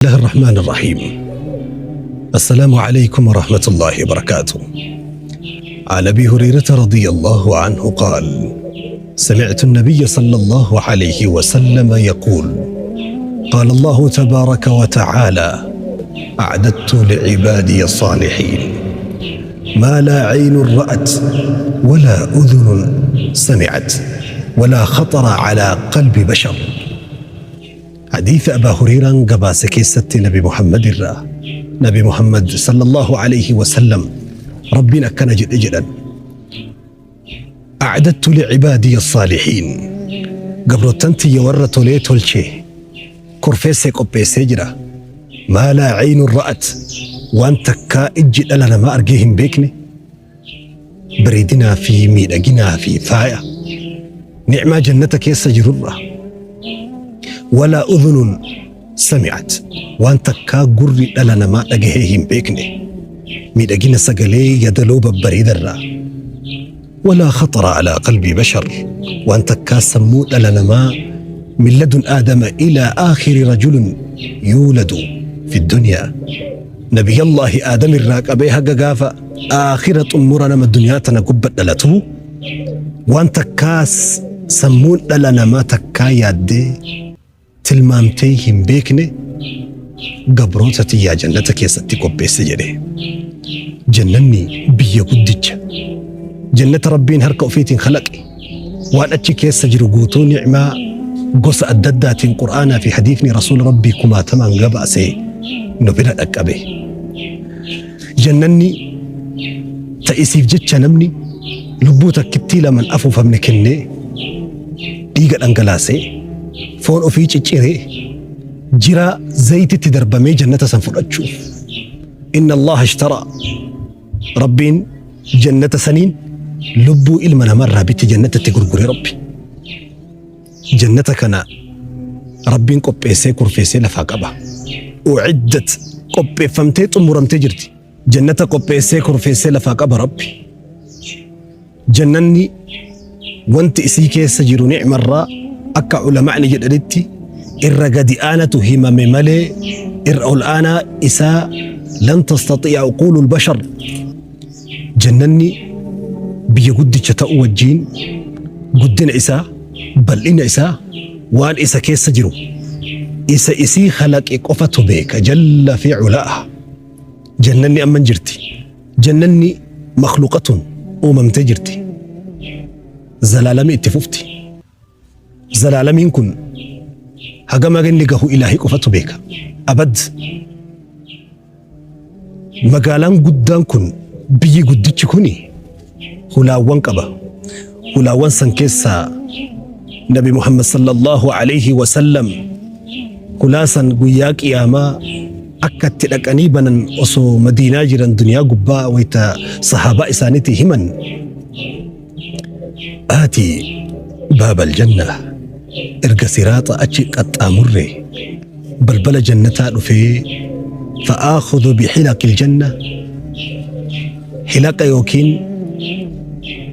الله الرحمن الرحيم. السلام عليكم ورحمة الله وبركاته. عن أبي هريرة رضي الله عنه قال: سمعت النبي صلى الله عليه وسلم يقول: قال الله تبارك وتعالى: أعددت لعبادي الصالحين ما لا عين رأت ولا أذن سمعت ولا خطر على قلب بشر. Hadiisa Abaa Hureeyraan gabaase keessatti Nabi Muhammad irraa Nabi Muhammad sallallahu alayhi wa sallam Rabbiin akkana jedhe jedhan: A'dattu li'ibaadiya as-saalihiin, gabroottan tiyya warra tolee tolche kurfeessee qopheessee jira, maa laa caynun ra'at, waan takkaa ijji dhala namaa argee hin beekne, bareedinaa fi miidhaginaa fi faaya ni'maa jannata keessa jirurra, walaa udhunun sami'at, waan takkaa gurri dhala namaa dhagahee hin beekne, miidhagina sagalee yadaloo babbareedarraa, walaa khaxara alaa qalbii bashar, waan takkaa sammuu dhala namaa min ladun aadama ilaa aakhiri rajulun yuuladu fi dunyaa, nabiyallaahi aadam irraa qabee haga gaafa aakhira xummura nama duniyaa tana gubba dhalatuu, waan takkaa sammuun dhala namaa takkaa yaaddee tilmaamtee hin beekne gabroota tiyyaa jannata keessatti qopheesse jedhe. Jannanni biyya guddicha. Jannata Rabbiin harka ofiitiin kalaqe. Waan achi keessa jiru guutuu ni'maa gosa adda addaatiin Qur'aanaa fi hadiifni Rasuula Rabbii kumaatamaan gabaasee nu bira dhaqqabe. Jannanni ta isiif jecha namni lubbuu takkittii laman afuufamne kennee, dhiiga dhangalaasee, foon ofii cicciree, jiraa zayititti darbamee jannata san fudhachuuf. Inna Allaha ishtaraa, Rabbiin jannata saniin lubbuu ilma namarraa bitti, jannatatti gurgure Rabbi. Jannata kana Rabbiin qopheessee kurfeessee lafaa qaba. Uciddat, qopheeffamtee xumuramtee jirti. Jannata qopheessee kurfeessee lafaa qaba Rabbi. Jannanni wanti isii keessa jiru ni'marraa akka ulama'ni jedhanitti irra gadi aanatu himame malee irra ol aanaa isaa lan tastati'a uquulul bashar. Jannanni biyya guddicha ta'uu wajjiin guddina isaa, bal'ina isaa, waan isa keessa jiru isa isii khalaqe qofatu beeka jalla fi culaa'a. Jannanni amman jirti. Jannanni makhluuqatun, uumamtee jirti. Zalaalamii itti fufti. Zalaalamiin kun hagam haga inni gahu Ilaahii qofatu beeka. Abad. Magaalaan guddaan kun, biyyi guddichi kuni hulaawwan qaba. Hulaawwan san keessaa Nabi Muhammad sallallahu alayhi wa sallam hulaa san guyyaa qiyaamaa akka itti dhaqanii banan osoo Madiinaa jiran duniyaa gubbaa wayta sahaabaa isaaniitii himan, Aati baabal janna, erga siraaxa achi qaxxaamurre balbala jannataa dhufee, fa'aakhudhu bixilaqil janna, hilaqa yookiin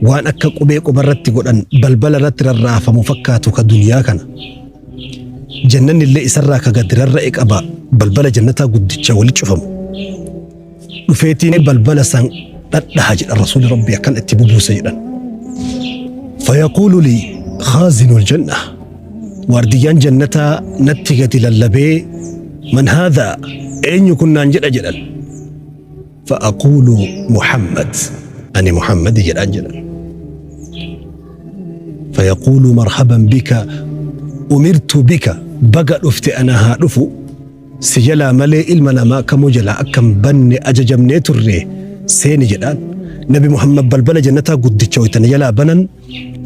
waan akka qubee qubarratti godhan balbala irratti rarraafamu fakkaatu ka duniyaa kana, jannanni illee isarraa ka gadi rarra'e qaba, balbala jannataa guddicha wali cufamu dhufeetiin balbala san dhadhaha jedhan Rasuulli Rabbii, akkan itti bubuuse jedhan. Fayaquulu lii khaazinul janna, waardiyyaan jannataa natti gadi lallabee, man haadhaa, eenyu kun naan jedha jedhan. Fa'aquulu Muhammad, ani Muhammadi jedhaan jedhan. Fayaquulu marhaban bika, umirtu bika, baga dhufte, ana haa dhufu, si jalaa malee ilma namaa kamuu jalaa akka hin banne ajajamnee turre, seeni jedhaan. Nabi Muhammad balbala jannataa guddicha waytana jalaa banan,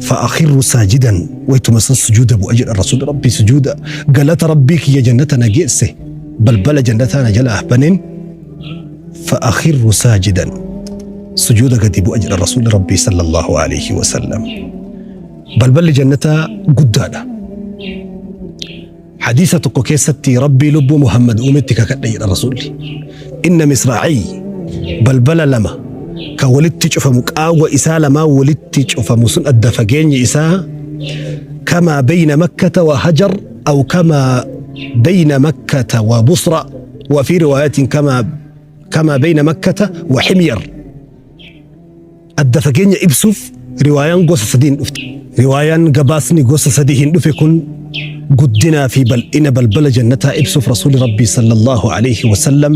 fa'akhirru saajidan, waytuma san sujuuda bu'a jedhan Rasuulli Rabbii, sujuuda galata Rabbii kiyya jannata na geesse, balbala jannataa na jalaa baneen, fa'akhirru saajidan, sujuuda gadi bu'a jedhan Rasuulli Rabbii sallallahu alayhi wa sallam. Balballi jannataa guddaadha. Hadiisa tokko keessatti, Rabbii lubbuu Muhammad uumetti kakadhe jedha Rasuulli. Inna misraacii, balbala lama kan walitti cufamu, qaawwa isaa lamaa walitti cufamu sun, adda fageenyi isaa kamaa bayna Makkata wa Hajar aw kamaa بين مكة وبصرى وفي رواية كما بين مكة وحمير. Adda fageenya ibsuuf riwaayaan gosa sadiin dhufte. Riwaayaan gabaasni gosa sadiin dhufe kun guddinaa fi bal'ina balbala jannataa ibsuuf Rasuulli Rabbii sallallahu alaihi wasallam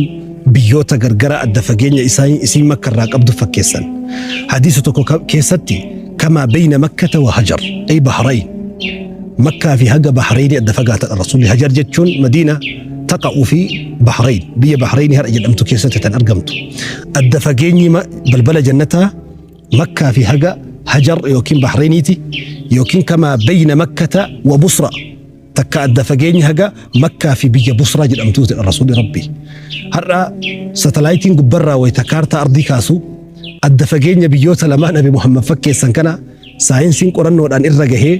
biyyoota gargaraa adda fageenya isaanii isiin Makka irraa qabdu fakkeessan. Hadiisa tokko keessatti كما بين مكة وهجر أي بحرين, Makkaa fi haga Bahrayni adda fagaatadha Rasuulli. Hajar jechuun مدينة تقع في بحرين, biyya Bahrayni har'a jedhamtu keessatti tan argamtu. Adda fageenyi balbala jannataa Makkaa fi haga Hajar yookiin Bahrayniiti, yookiin كما بين مكة وبصرى, takka adda fageenyi haga Makkaa fi biyya Busraa jedhamtuuti Rasuulli Rabbii. Har'a satalaayitiin gubbarraa wayita kaartaa ardii kaasu adda fageenya biyyoota lamaan Nabi Muhammad fakkeessan kana saayinsiin qorannoodhaan irra gahee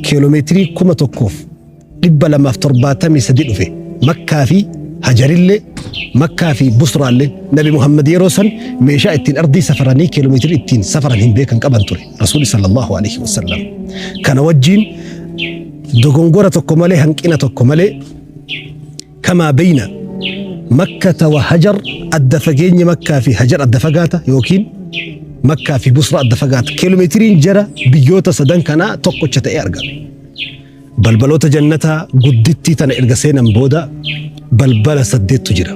kiiloomeetirii 1273 dhufe. Makkaa fi Hajarillee, Makkaa fi Busraallee. Nabi Muhammad yeroo san meeshaa ittiin ardii safaranii kiiloomeetirii ittiin safaran hin beekan qaban ture Rasuuli sallallahu alaihi wasallam. Kana wajjiin dogongora tokko malee, hanqina tokko malee, كما بين مكة وهجر, adda fageenya Makkaa fi Hajar adda fagaata, yookiin Makkaa fi Busra adda fagaata. Kiiloomeetiriin jara biyyoota sadan kanaa tokkocha ta'ee argame. Balbaloota jannataa guddittii tana erga seenan booda balbala saddeettu jira.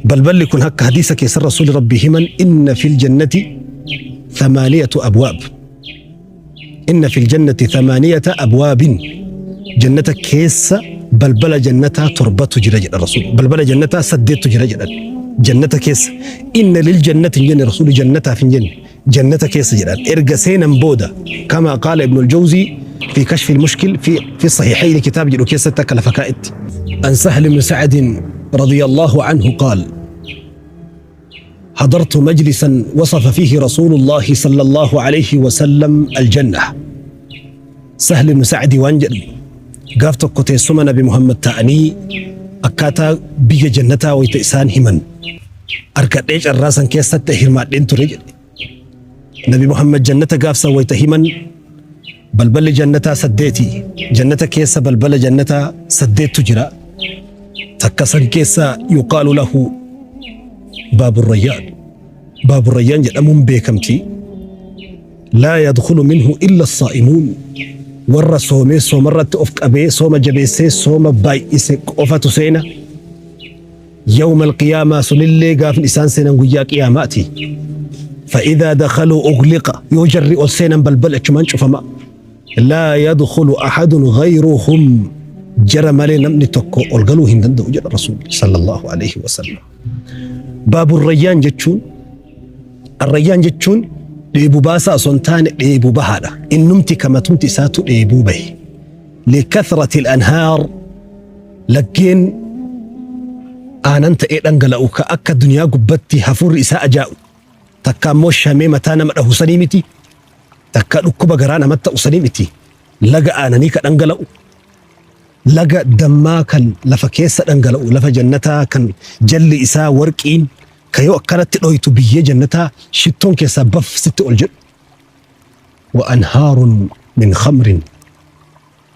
Balballi kun akka hadiisa keessa Rasuulli Rabbii himan, إن في الجنة ثمانية أبواب, إن في الجنة ثمانية أبواب, jannata keessa balbala jannataa torbatu jira jedha Rasuul. Balbala jannataa saddeettu jira jedhan. Jannata keessa إن للجنة hin jenne Rasuulli, jannataaf hin jenne, jannata keessa jedhan. Erga seenan booda, كما قال ابن الجوزي في كشف المشكل في الصحيحين kitaab jedhu keessatti akka lafa kaa'etti. عن سهل بن سعد رضي الله عنه قال: حضرت مجلسا وصف فيه رسول الله صلى الله عليه وسلم الجنة. سهل بن سعد waan jedhu, gaaf tokko teessuma Nabi Muhammad ta'anii akkaataa biyya jannataa wayita isaan himan argadhee carraa san keessatti hirmaadheen ture jedhe. Nabi Muhammad jannata gaafsan wayita himan, balballi jannataa saddeeti. Jannata keessa balbala jannataa saddeettu jira. Takka san keessa يقال له باب الريان, باب الريان jedhamuun beekamti. لا يدخل منه إلا الصائمون, warra soomee soomarratti of qabee sooma jabeessee sooma baay'ise qofatu seena. يوم القيامة, sunillee gaafni isaan seenan guyyaa qiyaamaati. فإذا دخلوا أغلق, yoo jarri ol seenan balbal achumaan cufama. لا يدخل أحد غيرهم, jara malee namni tokko ol galuu hin danda'u jedha Rasuul sallallahu alaihi wasallam. Baabu Rayyaan jechuun, Arrayyaan jechuun dheebuu baasaa osoo hin taane dheebuu bahaadha. Innumti kamatumti isaatu dheebuu bahe. لكثرة الأنهار, laggeen aanan ta'ee dhangala'u ka akka duniyaa gubbatti hafuurri isaa ajaa'u, takka ammoo shamee mataa nama dhahu sanii miti, takka dhukkuba garaa namatti ta'u sanii miti, laga aananii ka dhangala'u, laga dammaa kan lafa keessa dhangala'u, lafa jannataa kan jalli isaa warqiin, ka yoo akkanatti dhoytu biyyee jannataa shittoon keessaa baf sitti ol jedhu. وأنهار من خمر,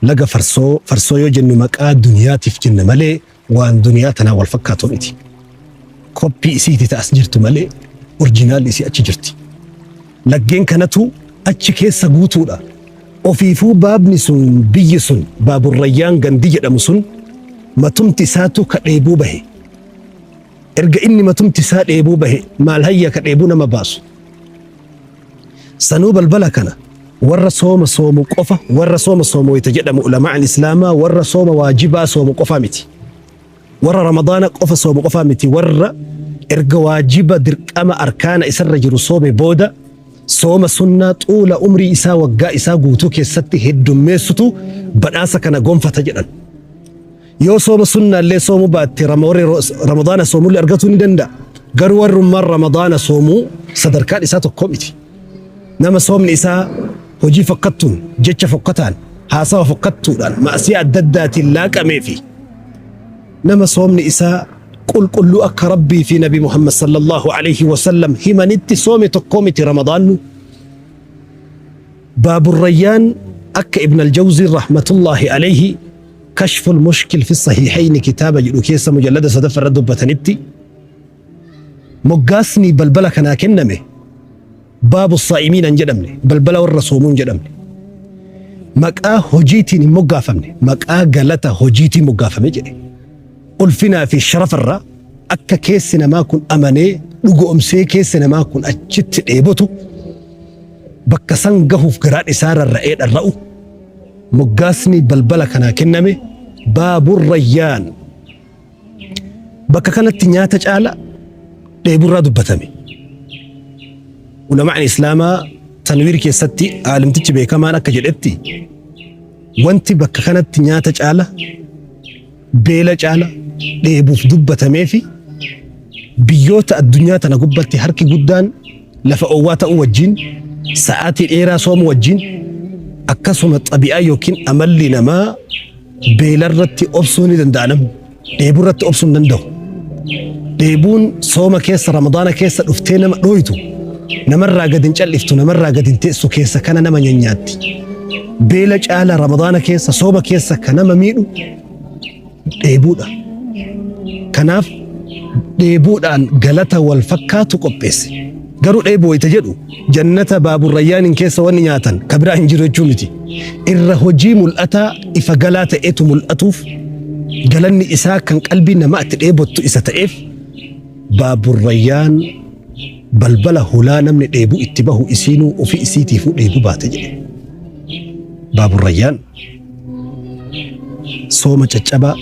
laga farsoo. Farsoo yoo jennu maqaa duniyaatiif jenna malee waan duniyaa tanaa wal fakkaatu miti. Koppii isiiti ta'as jirtu malee original isii achi jirti. Laggeen kanatu achi keessa guutuudha. Ofiifuu baabni sun, biyyi sun, Baaburrayyaan gandi jedhamu sun matumti isaatu ka dheebuu bahe. Erga inni matumti isaa dheebuu bahe, maal hayya ka dheebuu nama baasu? Sanuu balbala kana warra sooma soomu qofa. Warra sooma soomu wayita jedhamu, ulamaan islaamaa, warra sooma waajibaa soomu qofa miti. Warra Ramadaana qofa soomu qofa miti. Warra erga waajiba dirqama arkaana isarra jiru soome booda sooma sunnaa xuula umrii isaa, waggaa isaa guutuu keessatti heddummeessutu badhaasa kana gonfata jedhan. Yoo sooma sunnaallee soomuu baatte, warri Ramadaana soomullee argatuu ni danda'a. Garuu warrummaan Ramadaana soomuu sadarkaan isaa tokko miti. Nama soomni isaa hojii fokkattuun, jecha fokkataan, haasawa fokkattuudhaan, ma'asiyaa adda addaatiin laaqamee fi nama soomni isaa qulqulluu akka Rabbii fi Nabi Muhammad sallallahu alaihi wasallam himanitti soome tokko miti Ramadaannu. Baaburrayyaan akka Ibn al-Jawzii rahmatullahi alaihi Kashful Mushkil fi Sahiihayni kitaaba jedhu keessa mujallada sadaffaa irra dubbatanitti, moggaasni balbala kanaa kenname baabu saa'imiin hin jedhamne, balbala warra soomuu hin jedhamne. Maqaa hojiitiin hin moggaafamne, maqaa galata hojiitiin moggaafame jedhe. Ulfinaa fi sharafarraa akka keessi namaa kun amanee dhugoomsee keessi namaa kun achitti dheebotu, bakka san gahuuf garaan isaa rarra'ee dharra'u, moggaasni balbala kanaa kenname Baabur Rayyaan. Bakka kanatti nyaata caala dheeburraa dubbatame. Ulamaan Islaamaa Tanwiir keessatti aalimtichi beekamaan akka jedhetti, wanti bakka kanatti nyaata caala, beela caala, dheebuuf dubbatamee fi biyyoota addunyaa tana gubbatti harki guddaan lafa oowwaa ta'uu wajjin, sa'aatii dheeraa soomuu wajjin, akkasuma xabi'aa yookiin amalli namaa beelarratti obsuu ni danda'a, namni dheeburratti obsuu hin danda'u. Dheebuun sooma keessa, Ramadaana keessa dhuftee nama dhooytu, namarraa gad hin calliftu, namarraa gad hin teessu, keessa kana nama nyanyaatti. Beela caala Ramadaana keessa, sooma keessa ka nama miidhu dheebuudha. Kanaaf dheebuudhaan galata wal fakkaatu qopheesse. Garuu dheebuu wayita jedhu jannata Baaburrayyaaniin keessa wanni nyaatan ka biraa hin jiru jechuu miti. Irra hojii mul'ataa ifa galaa ta'etu mul'atuuf, galanni isaa kan qalbii namaa itti dheebottu isa ta'eef, Baaburrayyaan balbala hulaa namni dheebuu itti bahu isiinuu ofii isiitiifuu dheebuu baate jedhe. Baaburrayyaan sooma caccabaa,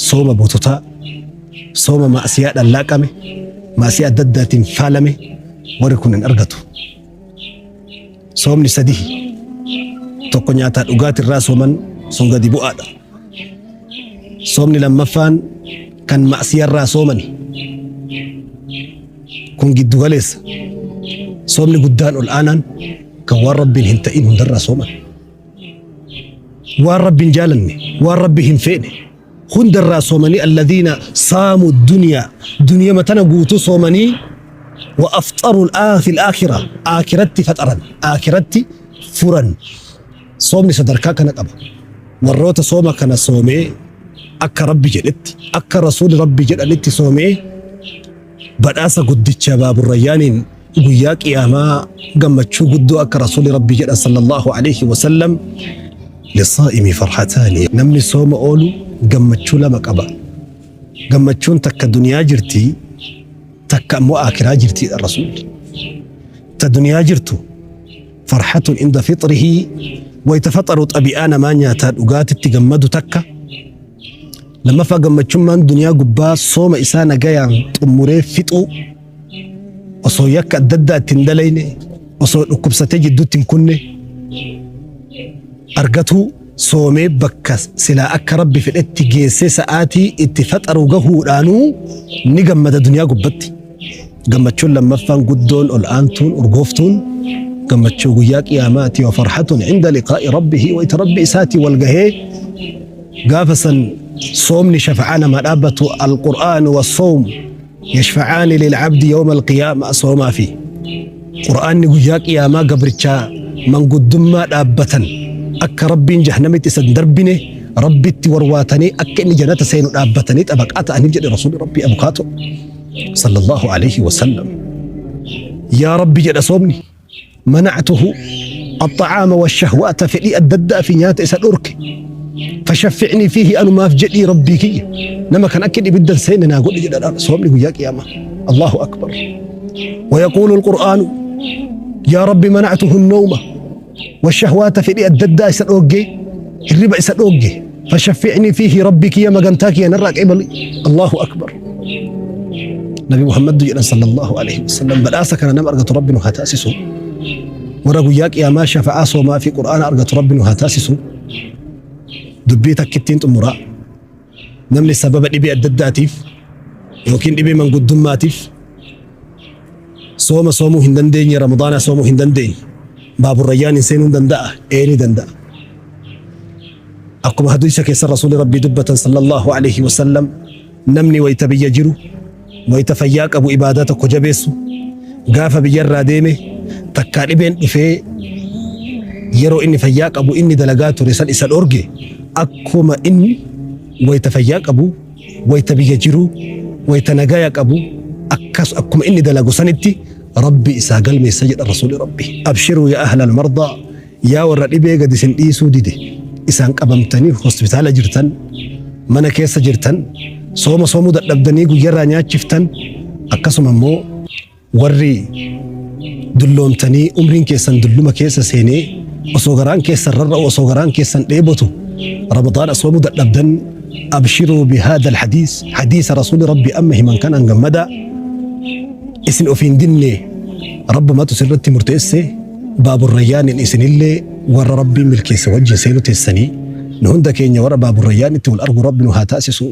sooma bototaa, sooma ma'asiyaadhaan laaqame, ma'asiyaa adda addaatiin faalame warri kun hin argatu. Soomni sadihi. Tokko nyaataa dhugaatirraa sooman, sun gadi bu'aadha. Soomni lammaffaan kan ma'asiyarraa soomani. Kun giddu galeessa. Soomni guddaan ol aanaan kan waan Rabbiin hin ta'in hundarraa sooman. Waan Rabbiin jaalanne, waan Rabbi hin feene hundarraa soomanii, alladhiina saamu duniyaa, duniyama tana guutuu soomanii, wa afxaru fil aakhira, aakiratti faxaran, aakiratti furan. Soomni sadarkaa kana qaba. Warroota sooma kana soomee akka Rabbi jedhetti, akka Rasuuli Rabbi jedhanitti soomee, badhaasa guddicha Baaburrayyaaniin guyyaa qiyaamaa gammachuu guddoo, akka Rasuuli Rabbi jedhan sallallahu alaihi wasallam, lisaa'imi farhataani, namni sooma oolu gammachuu lama qaba, gammachuun takka duniyaa jirti, takka ammoo aakiraa jirtiidha Rasuulli. Ta duniyaa jirtu farhatun inda fixrihi, wayta faxaru xabi'aa namaa nyaataa dhugaatitti gammadu takka. Lammaffaa, gammachummaan duniyaa gubbaa sooma isaa nagayaan xummuree fixuu, osoo yakka adda addaa ittiin dalayne, osoo dhukkubsatee jidduutti hin kunne argatuu, soomee bakka silaa akka Rabbi fedhetti geessee sa'aatii itti faxaru gahuudhaanuu ni gammada duniyaa gubbatti. Gammachuun lammaffaan guddoon ol aantuun urgooftuun gammachuu guyyaa qiyaamaati, wa farhatun inda liqaa'i rabbihi, wayta Rabbi isaatii wal gahee gaafa san soomni shafa'aa namaa dhaabbatu. Alqur'aan wassawm yashfa'aani lil'abdi yawma alqiyaama, soomaa fi Qur'aanni guyyaa qiyaamaa gabrichaa manguddummaa dhaabbatan, akka Rabbiin jahannamitti isa hin darbine Rabbitti warwaatanii, akka inni jannata seenu dhaabbatanii xabaqaa ta'aniif jedhe Rasuulli Rabbii abukaato sallallahu alaihi wasallam. Yaa Rabbi, jedha soomni, manactuhu الطعام والشهوات, fedhii adda addaa fi nyaata isa dhorke, fashaffi'nii fiihi, anumaaf jedhii Rabbii kiyya nama kan akka ibiddan seenne naa godhi jedha soomni guyyaa qiyaamaa. Allahu akbar. ويقول القرآن: يا رب منعته النوم والشهوات, fedhii adda addaa isa dhoogge, hirriba isa dhoogge, فشفعني فيه, ربي kiyya magantaa kiyya narraa qeebali. Allahu akbar. Nabi Muhammad jedhan sallallahu alaihi wasallam, badhaasa kana nama argatu Rabbi nu haa taasisu. Warra guyyaa qiyaamaa shafa'aa soomaa fi Qur'aana argatu Rabbi nu haa taasisu. Dubbii takkittiin xumuraa. Namni sababa dhibee adda addaatiif yookiin dhibee manguddummaatiif sooma soomuu hin dandeenye, Ramadaana soomuu hin dandeenye, Baaburrayyaan hin seenuu hin danda'a? Ee, ni danda'a. Akkuma hadiisa keessa Rasuulli Rabbii dubbatan sallallahu alaihi wasallam, namni wayita biyya jiru, wayita fayyaa qabu ibaadaa tokko jabeessu, gaafa biyyarraa deeme takkaa dhibeen dhufee Yeroo inni fayyaa qabu inni dalagaa ture san isa dhorge, akkuma inni wayta fayyaa qabu, wayta biyya jiru, wayta nagaya qabu, akkas akkuma inni dalagu sanitti Rabbi isaa galmeessa jedha Rasuuli Rabbi. Abshiruu yaa ahlal mardaa, yaa warra dhibee gad isin dhiisuu dide, isaan qabamtanii hospitaala jirtan, mana keessa jirtan, sooma soomuu dadhabdanii guyyarraa nyaachiftan, akkasuma immoo warri dulloomtanii umriin keessan dulluma keessa seenee osoo garaan keessan rarra'u, osoo garaan keessan dheebotu Ramadaana soomuu dadhabdan, abshiruu bihaadha alhadiis, hadiisa Rasuuli Rabbi amma himan kanaan gammadaa. Isin ofiin dinne, Rabbumatu sirratti murteesse. Baaburrayyaanin isinillee warra Rabbiin milkeesse wajjin seenu teessanii. Nu hunda keenya warra Baaburrayyaanitti wal argu Rabbi nu haa taasisu.